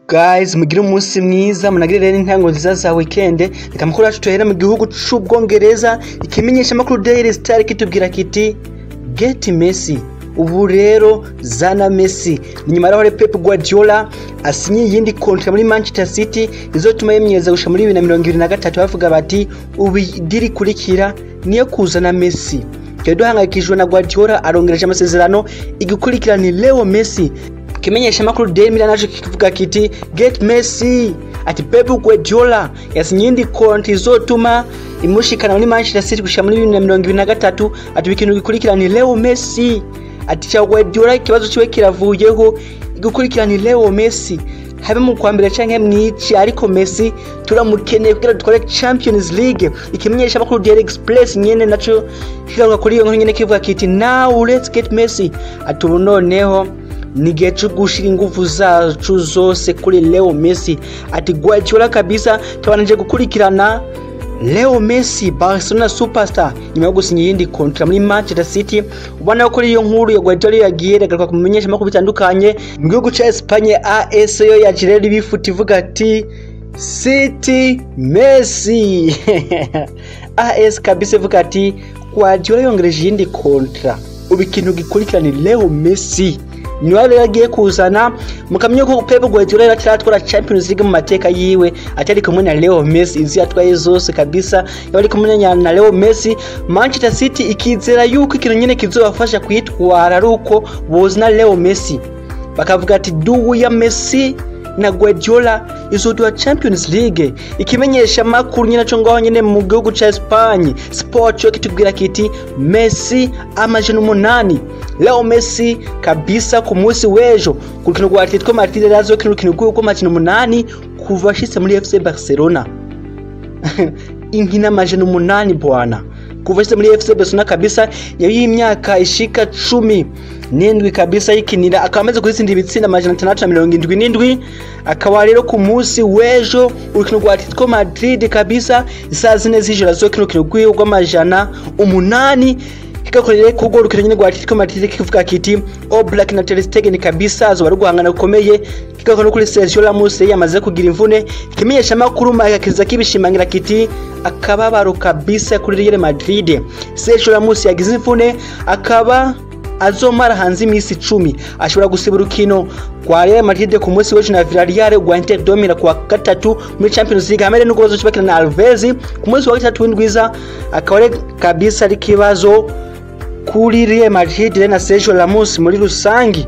Guys, mugire umunsi mwiza, munagire rero intango nziza za weekend. Reka amakuru yacu tuhere mu gihugu c'Ubwongereza. Ikimenyesha makuru Daily Star kitubwira kiti: "Get Messi", ubu rero zana Messi. Ni nyuma yaho Pep Guardiola asinye iyindi contrat muri Manchester City izotuma yemyeza gushika muri 2023. Bavuga bati ubu deal ikurikira niyo kuzana Messi. Twari duhangayikishijwe na Guardiola arongereje amasezerano, igikurikira ni Leo Messi. Kimenyesha makuru Daily Mail naco kivuga kiti: "Get Messi", ati Pep Guardiola yasinye iyindi contrat izotuma imushikana muri Manchester City gushika muri 2023, ati ikintu gikurikira ni Leo Messi. Ati cha Guardiola ikibazo ciwe kiravuyeho, igikurikira ni Leo Messi, habe mu kwa mbere canke mwici, ariko Messi turamukeneye kugira dutware Champions League. Ikimenyesha makuru Daily Express nyene naco kigaruka kuri iyo nkuru nyene, kivuga kiti: "Now let's get Messi", ati ubu noneho ni igihe cyo gushira ingufu zacu zose kuri Leo Messi. Ati Guardiola kabisa tabanije gukurikirana Leo Messi, Barcelona superstar, nyuma yo gusinya iyindi contrat muri Manchester City. Ubona ko kuri iyo nkuru ya Guardiola yagiye ragaruka ku menyesha makuru bitandukanye mu gihugu ca Espagne. AS yo yaje rero ibifuta, ivuga ati "City Messi". AS kabisa ivuga ati Guardiola yongereje iyindi contrat, ubu ikintu gikurikira ni Leo Messi, niwe rero agiye kuzana. Mukamenya ko Pep Guardiola yari ataratwara Champions League mu mateka yiwe atari kumwe na Leo Messi. Izi yatwaye zose kabisa yaba ari kumwe na Leo Messi. Manchester City ikizera yuko ikintu nyene kizobafasha kwitwara ari uko bozana Leo Messi. Bakavuga ati duo ya Messi na Guardiola izoduha Champions League. Ikimenyesha makuru nyine cyo ngaho nyine mu gihugu ca Espagne, Sport, yo kitubwira kiti Messi 800, Leo Messi kabisa ku munsi w'ejo ku rukino rwa Atletico Madrid azokina urukino rw'amajana 8 kuva ashitse muri FC Barcelona. Inkino 800 bwana, kuva ashitse muri FC Barcelona kabisa, yari imyaka ishika 17 kabisa yikinira, akaba amaze kuzitsinda ibitsinda 677. Akaba rero ku munsi w'ejo urukino rwa Atletico Madrid kabisa isaha 4 z'ijoro azokina urukino rwiwe rw'amajana 8. Kigakorere kurwo rukino nyine rwa Atletico Madrid, kivuga kiti Oblak na Ter Stegen kabisa azoba ari guhangana gukomeye. Kigakora no kuri Sergio Ramos yamaze kugira imvune. Ikimenyesha makuru kiza kibishimangira kiti akababaro kabisa kuri Real Madrid, Sergio Ramos yagize imvune, akaba azomara hanze iminsi 10. Ashobora gusiba urukino kwa Real Madrid ku munsi w'ejo na Villarreal, rwa Inter de Milan kuwa gatatu muri Champions League, hamwe n'ubwo bazocibakina na Alves ku munsi wa gatatu w'indwiza. Akaba ari kabisa ari kibazo kuri Real Madrid na Sergio Ramos muri rusangi.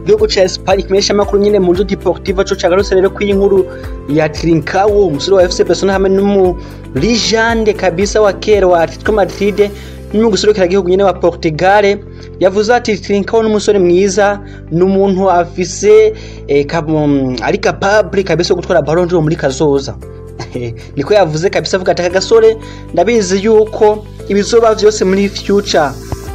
Igihugu ca Espagne, kimenyesha amakuru nyine Mundo Deportivo co cagarutse rero ku inkuru ya Trincao, umusore wa FC Barcelona hamwe n'umu legende kabisa wa kera wa Atletico Madrid n'umuguserukira igihugu nyine wa Portugal. Yavuze ati Trincao n'umusore mwiza, n'umuntu afise ari capable kabisa gutwara Ballon d'Or muri kazoza. Niko yavuze kabisa, avuga ati aka gasore ndabizi yuko ibizoba vyose muri future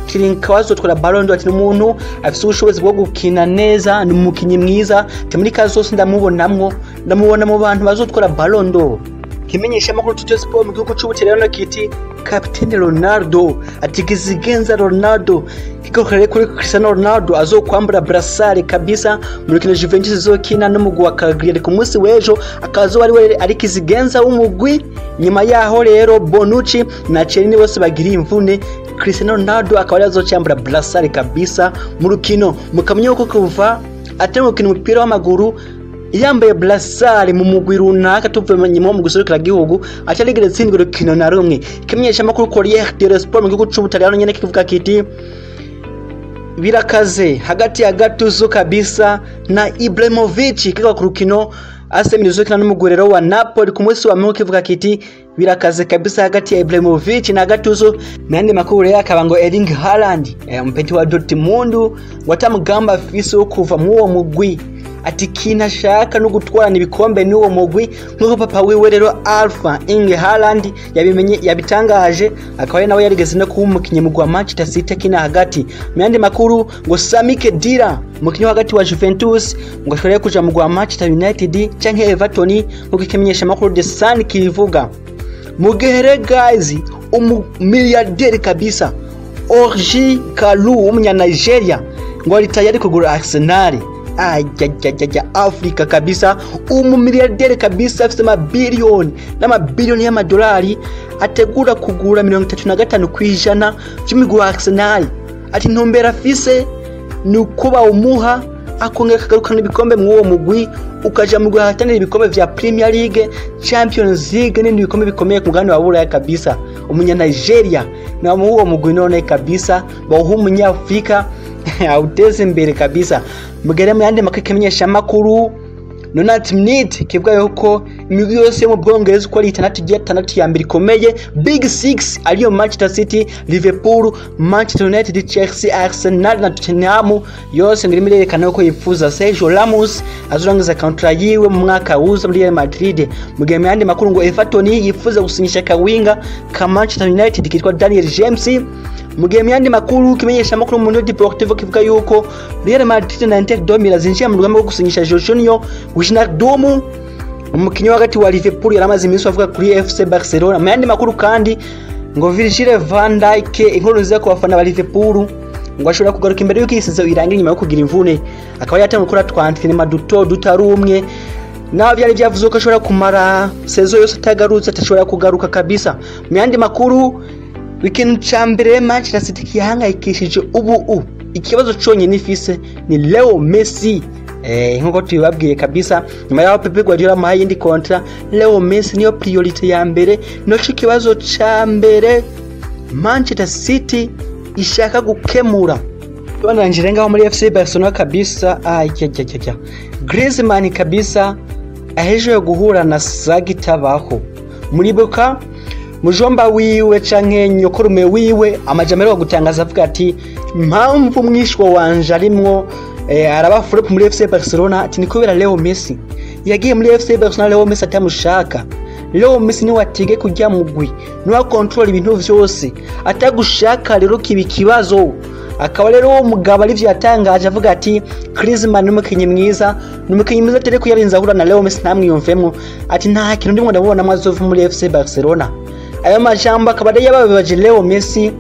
Trincao azotwara Ballon d'Or. Ati n'umuntu afise ubushobozi bwo gukina neza, ni umukinyi mwiza, ati muri kazoza ndamubonamwo, ndamubona mu bantu bazotwara Ballon d'Or. Kimenyesha amakuru Tutto Sport mu gihugu c'Ubutaliyano kiti Captain Ronaldo, ati kizigenza Ronaldo. Kigakorere kuri Cristiano Ronaldo azokwambura brassard kabisa mu rukino Juventus izokina n'umugwi wa Cagliari ku munsi w'ejo, akazoba ari we ari kizigenza w'umugwi. Nyuma yaho rero Bonucci na Chiellini bose bagiriye imvune, Cristiano Ronaldo akaba ari azocambura brassard kabisa mu rukino. Mukamenya ko kuva atari gukina umupira w'amaguru yambaye brassard mu mugwi runaka, tuvuye nyuma mu guserukira gihugu, atarigeze tsindwa urukino na rumwe. Ikimenyesha makuru Corriere dello Sport mu gihugu c'Ubutaliyano nyene kivuga kiti birakaze hagati ya Gattuso kabisa na Ibrahimovic. Kivuga ku rukino AC Milan izokina n'umugwi rero wa Napoli ku munsi wa Mungu, kivuga kiti birakaze kabisa hagati ya Ibrahimovic na Gattuso. Nandi makuru rero akaba ngo Erling Haaland, umpeti wa Dortmund, watamugamba afise wo kuva mu uwo mugwi, ati ikintu ashaka no gutwarana ibikombe n'uwo mugwi, nk'uko papa wiwe rero Alpha Inge Haaland yabimenye yabitangaje, akaba ari nawe yarigeze no kuba umukinyi mugwi wa Manchester City akina hagati. Mu yandi makuru ngo Sami Khedira, umukinyi wo hagati wa Juventus, ngo ashobora kuja mu wa Manchester United canke Everton, nk'uko ikimenyesha makuru The Sun kibivuga. Mu gihe rero guys, umumiliyarderi kabisa Orji Kalu w'umunya Nigeria ngo ari tayari kugura Arsenal. Ajajajajja, Afrika kabisa, umumiliyarderi kabisa afite amabiliyoni n'amabiliyoni y'amadolari, ategura kugura 35% vy'umugwi wa Arsenal. Ati ntumbero afise ni uko bawumuha akongera akagarukana ibikombe mw'uwo mugwi, ukaja mu guhatanira ibikombe vya Premier League, Champions League n'ibindi bikombe bikomeye ku mugabane wa Buraya kabisa. Umunya Nigeria na uwo mugwi none kabisa bawuha umunyafrika awuteze imbere kabisa. Mugere mu yandi makuru, ikimenyeshamakuru Nonat Minute kivuga yuko imigwi yose yo mu Bwongereza uko ari itandatu igiye itandatu ya mbere ikomeye, Big Six, ariyo Manchester City, Liverpool, Manchester United, Chelsea, Arsenal na Tottenham, yose ngo irimo irerekana ko yifuza Sergio Ramos azorangiza contrat yiwe mu mwaka wuza muri Real Madrid. Mu gihe mu yandi makuru ngo Everton yifuza gusinyisha kawinga ka Manchester United kitwa Daniel James. Mu gihe mu yandi makuru, kimenyesha makuru Mundo Deportivo kivuga yuko Real Madrid na Inter de Milan zinjiye mu rugamba rwo gusinyisha Jorginho Wijnaldum, umukinnyi wa hagati wa Liverpool yaramaze iminsi avuga kuri FC Barcelona. Mu yandi makuru kandi ngo Virgil van Dijk, inkuru nziza ku bafana ba Liverpool, ngo ashobora kugaruka imbere y'uko iyi saison irangira nyuma yo kugira imvune, akaba yatangiye gukora twa duto dutari umwe, naho byari byavuze ko ashobora kumara saison yose atagarutse, atashobora kugaruka kabisa. Mu yandi makuru, ikintu ca mbere Manchester City gihangayikishije ubu, ikibazo conyine ifise ni Leo Messi. Nkuko tubibabwiye kabisa, nyuma yaho Pep Guardiola amuhaye iyindi contrat, Leo Messi niyo priorité ya mbere, nico kibazo ca mbere Manchester City ishaka gukemura. Tubandanjire ngaho muri FC Barcelona kabisa. Ayajajajja, Griezmann kabisa ahejeje guhura na saga itabaho. Muribuka mujomba wiwe canke nyokorume wiwe amajambo aheruka gutangaza avuga ati impamvu mwishwa wanje arimwo araba flop muri FC Barcelona, ati ni kubera Leo Messi. Yagiye muri FC Barcelona Leo Messi atamushaka. Leo Messi niwe atige kujya mugwi, niwe control ibintu vyose, atagushaka rero kiba ikibazo. Akaba rero uwo mugabo arivyo yatangaje avuga ati Griezmann ni umukinyi mwiza, ni umukinyi mwiza, atari ko yarinze ahura na Leo Messi ntamwiyumvemwo, ati nta kintu ndimwo ndabona azova muri FC Barcelona. Ayo majambo akaba ari yababaje Leo Messi.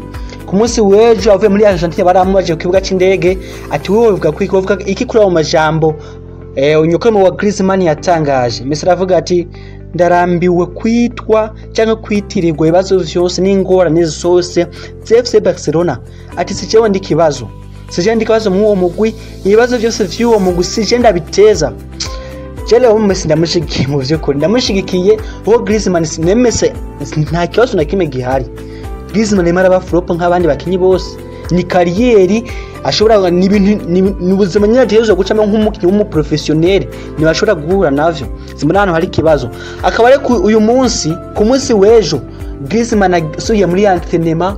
Ku munsi w'ejo avuye muri Argentina, baramubaje ku kibuga c'indege ati wowe uvuga ko uvuga iki kuri ayo majambo unyokome wa Griezmann yatangaje? Messi aravuga ati ndarambiwe kwitwa cyangwa kwitirirwa ibibazo vyose n'ingorane zose za FC Barcelona, ati si jewe ndi kibazo, si jewe ndi kibazo mw'uwo mugwi, ibibazo vyose vy'uwo mugwi si jewe ndabiteza. Je Leo Messi ndamushigikiye, mu vy'ukuri ndamushigikiye, kuko Griezmann nemese nta kibazo na kimwe gihari. Griezmann arimo araba flop nk'abandi bakinyi bose, ni carrière ashobora, ni ibintu, ni ubuzima nyine ategerezwa gucamo nk'umukinnyi w'umuprofessionnel, ntibashobora guhura navyo. Simbona ahantu hari ikibazo. Akaba ari uyu munsi, ku munsi w'ejo Griezmann asubiye muri entraînement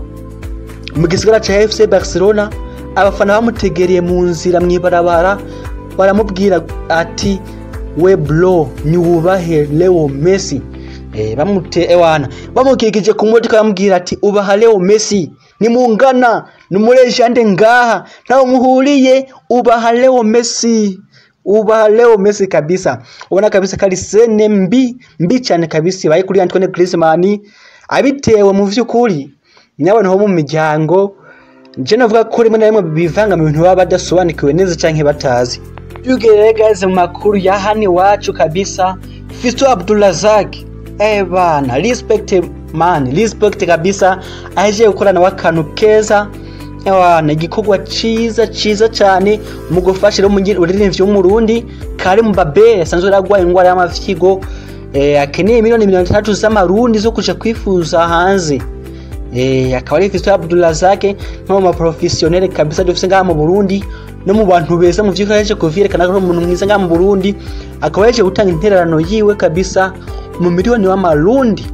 mu gisagara ca FC Barcelona, abafana bamutegereye mu nzira mw'ibarabara, baramubwira ati we bro, niwubahe Leo Messi. Bamute ewana bamukikije ku modoka, bamubwira ati ubaha Leo Messi, nimungana ni umulégende ngaha, ntawe muhuriye, ubaha Leo Messi, ubaha Leo Messi kabisa. Ubona kabisa kari scène mbi mbi cyane kabisa ibaye kuri Antoine Griezmann, abitewe mu vy'ukuri n'abantu bo mu miryango. Je navuga ko rimwe na rimwe bivanga mu bintu baba badasobanukiwe neza canke batazi. Tugere guys mu makuru ya hano iwacu kabisa. Fisto Abdulrazak, bana, respect man, respect kabisa, ahejeje gukorana w'akantu keza. Ewana, igikorwa ciza ciza cyane mu gufasha rero umuririmbyi w'Umurundi Karim Babe asanzwe aragwaye ingwara y'amafyigo, akeneye miliyoni 60 z'amarundi zo kuja kwifuza hanze. Akaba ari Fisto Abdulrazak nko mu professionnel kabisa dufise ngaha mu Burundi, no mu bantu beza mu vy'ukuri yaje kuvyerekana ko ari umuntu mwiza ngaha mu Burundi, akaba yaje gutanga intererano yiwe kabisa mu miliyoni w'amarundi.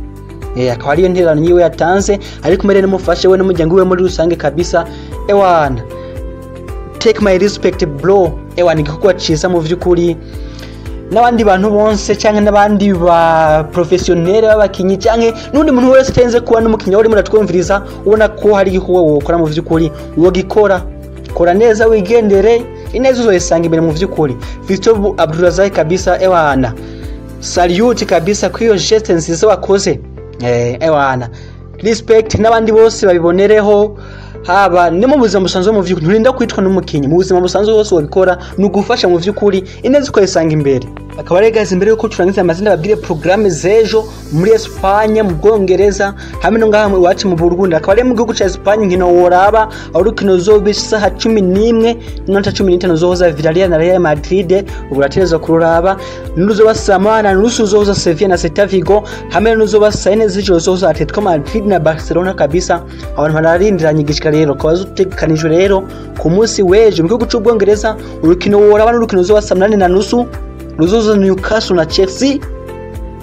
Akaba ariyo ntererano yiwe yatanze ari kumwe n'umufasha we n'umuryango wiwe muri rusange kabisa. Ewana, take my respect bro. Ewana, igikorwa ciza mu vy'ukuri, n'abandi bantu bonse canke n'abandi ba professionnel b'abakinyi canke n'undi muntu wese atenze kuba n'umukinyi urimo uratwumviriza, ubona ko hari igikorwa wokora, mu vy'ukuri wogikora, kora neza wigendere, ineza uzoyisanga imbere mu vy'ukuri. Fisto Abdulrazak kabisa, ewana, salute kabisa kuri geste nziza wakoze. Ewana, respect, n'abandi bose babibonereho. Haba no mu buzima busanzwe, mu vy'ukuri nturinda kwitwa n'umukinyi, mu buzima busanzwe hose wabikora, ni ugufasha mu vy'ukuri, ineza ukayisanga imbere. Akaba rero guys, imbere yuko turangiza amazina, babwire programme z'ejo muri Espagne, mu Bwongereza hamwe no ngaha iwacu mu Burundi. Akaba ari mu gihugu ca Espagne, inkino woraba aho urukino zoba isaha 11:15 zohoza Villarreal na Real Madrid, ubu urategerezwa kururaba. N'uruzoba saa 8:30 zohoza Sevilla na Celta Vigo, hamwe n'uruzoba saa 4 z'ijoro zohoza Atletico Madrid na Barcelona. Kabisa abantu bararindiranye igishika rero, akaba zutegekanijwe rero ku munsi w'ejo. Mu gihugu c'Ubwongereza, urukino woraba n'urukino ruzoba saa 8:30 ruzoza Newcastle na Chelsea,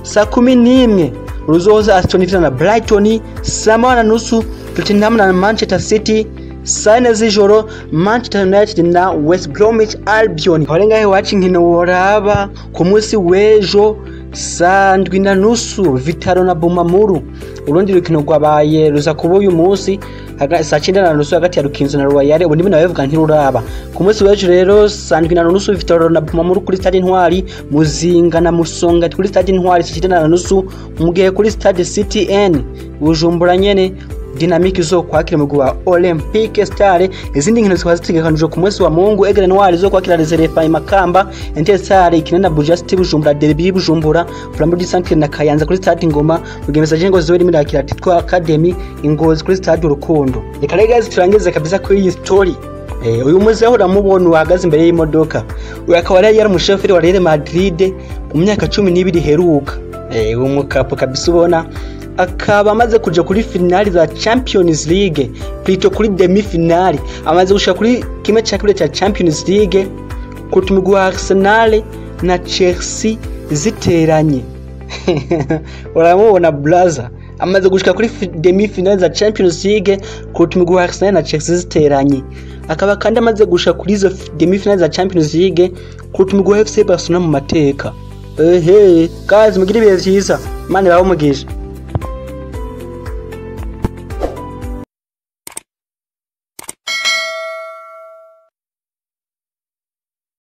saa 11 ruzoza Aston Villa na Brighton, saa 1:30 Tottenham na Manchester City, saa 4 z'ijoro Manchester United na West Bromwich Albion. Aho ngaho iwacu, inkino woraba ku munsi w'ejo, saa 7:30 Vital'O na Bumamuru. Urundi rukino rwabaye ruza kuba uyu munsi saa 9:30 hagati ya Rukinzo na Royal. Ubu ndimo nabivuga ntiruraba ku munsi w'ejo rero, saa 7:30 Vital'O na Bumamuru kuri Stade Intwari, Muzinga na Musonga kuri Stade Intwari saa 9:30, mu gihe kuri Stade CTN Bujumbura nyene Dynamic zo kwakira umugwi wa Olympique Star. Izindi nkino zikaba zitegekanijwe ku munsi wa Mungu: Aigle Noir zo kwakira Les Elephants Makamba, Inter Star ikina na Buja City Bujumbura, Derby Bujumbura, Flambeau du Centre na Kayanza kuri Stade Ngoma, mu gihe Messager Ngozi irimo irakira Titwa Academy Ingozi kuri Stade Urukundo. Reka rero guys, turangize kabisa kuri iyi story. Uyu muzehe uramubona uhagaze imbere y'imodoka, uyu akaba yari umushoferi wa Real Madrid mu myaka 12 iheruka. Umukapo kabisa ubona, akaba amaze kuja kuri finali za Champions League, plutôt kuri demi finale, amaze gushika kuri kimwe cya kabiri cya Champions League kuruta umugwi wa Arsenal na Chelsea ziteranye. Uramubona blaza, amaze gushika kuri demi finale za Champions League kuruta umugwi wa Arsenal na Chelsea ziteranye. Akaba kandi amaze gushika kuri izo demi finale za Champions League kuruta umugwi wa FC Barcelona mu mateka. Ehe guys, mugire ibihe vyiza, Imana ibahe umugisha.